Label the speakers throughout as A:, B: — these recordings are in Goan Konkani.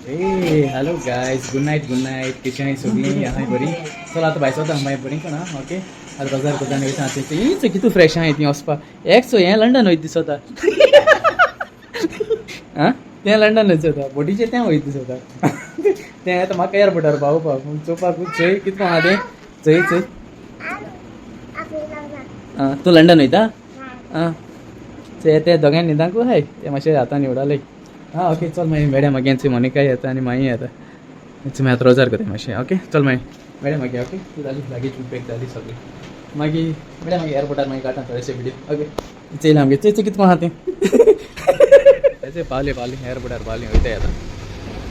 A: ए hello guys, good night, good night. कशी आहाय सगळीं? आहाय बरी? चल आतां भायर सरता मागीर बरी कोण. ओके, आतां बाजार करता आनी वयता. आतां ही कितू फ्रेश आहाय ती वचपा. एक सो हें लंडन वयता दिसता. आं, तें लंडन दिसता, बोटीचेर तें वयता दिसता तें. आतां म्हाका एअरपोर्टार पावोवपाक पूण चोवपाक. चोय कितको आहा तें, चोय चोय. आं, तूं लंडन वयता? आं, ते ते दोगांय न्हिदांकू हाय. ते मातशें आतां निवडाले. आं, ओके, चल मागीर मेळया मागीर. थंय मोनिका येता आनी माई येता. मागीर आतां रोजार करता मातशें. ओके, चल मागीर मेळया मागीर. ओके, जाली लागेज पॅक जाली सगळी. मागीर मेळया मागीर एअरपोर्टार. मागीर काडटा थोडेशे व्हिडिओ. ओके, चोयला आमगे. चोय चोय कितको आहा तें. तेचे पावले पावले एअरपोर्टार पावले. वयताय आतां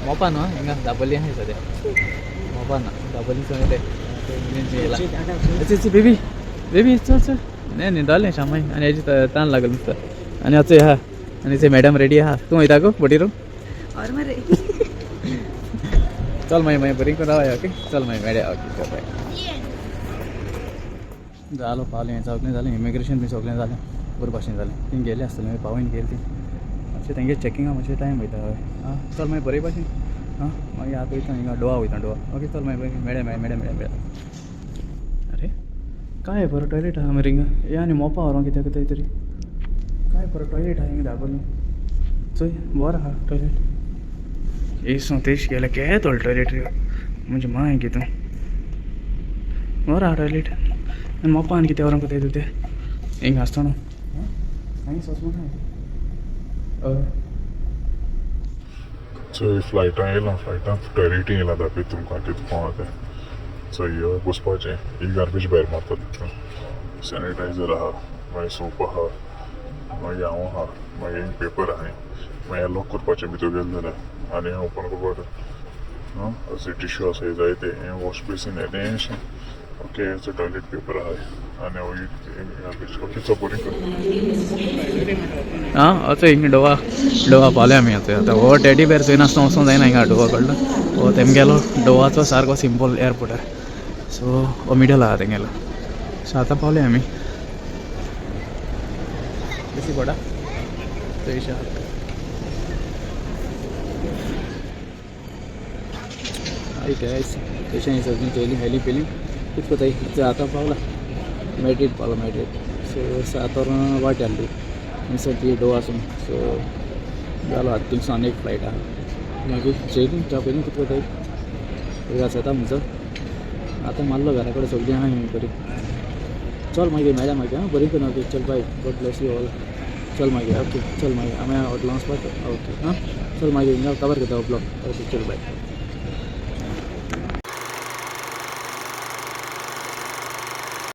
A: मोपा न्हू, हिंगा दाबोली आहाय सद्या. मोपा ना, दाबोली वयताय. बेबी बेबी, चल चल. न्ही, न्हिदोलें शामाय आनी हेजी तान लागल नुस्ता. आनी आतां आहा आनी ते मॅडम रेडी आहा. तूं वयता गो बोटीर?
B: और मरे.
A: चल मागीर, मागीर बरी करून रावया. ओके, चल मागीर मेळया. ओके, चल, बाय. जालो, पावलें. हें सगळें जालें, इमिग्रेशन बी सगळें जालें, बरें भाशेन जालें. ती गेली आसतली, मागीर पावयन गेली ती. मातशें तेंगे चॅकिंगा मातशें टायम वयता. हय, आं, चल मागीर बरे भाशेन. आं, मागीर आतां वयता हिंगा डोवा वयता, डोवा. ओके, चल मागीर बरें, मेळया मागीर, मेळया मेळया मेळया. अरे, काय बरो टॉयलेट आहा मरे हिंगा. हे आनी मोपा व्हरोंक कित्याक थंय तरी. काय बरो टॉयलेट आहा हिंगा दाबोली. चोय, बरो आहा टॉयलेट. ए संतेश गेले केदो व्हडलो टॉयलेट रे. म्हणजे माय कितूं बरो आहा टॉयलेट. आनी मोपा आनी कितें व्हरोंक थंय ते हिंगा आसतना हांगा ससमा. हय.
C: चोय, फ्लायटां येयला, फ्लायटां टॉयलेटी येयला. दाखयता तुमकां कितें आहा तें. चोय, ह्यो बसपाचें, ही गार्बेज भायर मारतात तितून. सॅनिटायझर आहा, मागीर सोप आहा, मागीर हांव आहा, मागीर पेपर आहा. मागीर लॉक करपाचें भितर गेलें जाल्यार आनी ओपन करपाचें. आं, अशें टिश्यू आसा जायते. हें वॉश बेसीन हें तें अशें. ओके, हेचो टॉयलेट पेपर आहा आनी गार्बेज. ओके, चल, बरें कर.
A: आं, अचो हिंगा डोवा, डोवा पावले आमी आतां. आतां हो टेडी बेर चोयनासतना वचोंक जायना. हिंगा डोवा कडलो हो तेमगेलो डोवाचो सारको सिंपल एअरपोर्टार. सो हो मिडल आहा तेंगेलो. सो आतां पावले आमी बेसी बोटा थंयशे. हाय गायस, तशें सगळीं चोयलीं, खायली पिली, कितें कोताय. आतां पावला मॅड्रीड, पावला मॅड्रीड. सो 7 वरां वाट आसली थंयसर ती डोवासून. सो जालो आतां, थिंगसून आनी एक फ्लायट आहा. मागीर जेयली, च्या पिली, कितें कोताय आसा म्हणसर आतां मारलो घरा कडेन. सगळीं आहा बरी. चल मागीर मेळया मागीर. आं, बरी करून. ओके, चल, बाय. God bless you all. चल मागीर. ओके, चल मागीर आमी हॉटेलां वचपाक. ओके, आं, चल मागीर हिंगा कवर करता ब्लॉग. ओके, चल, बाय.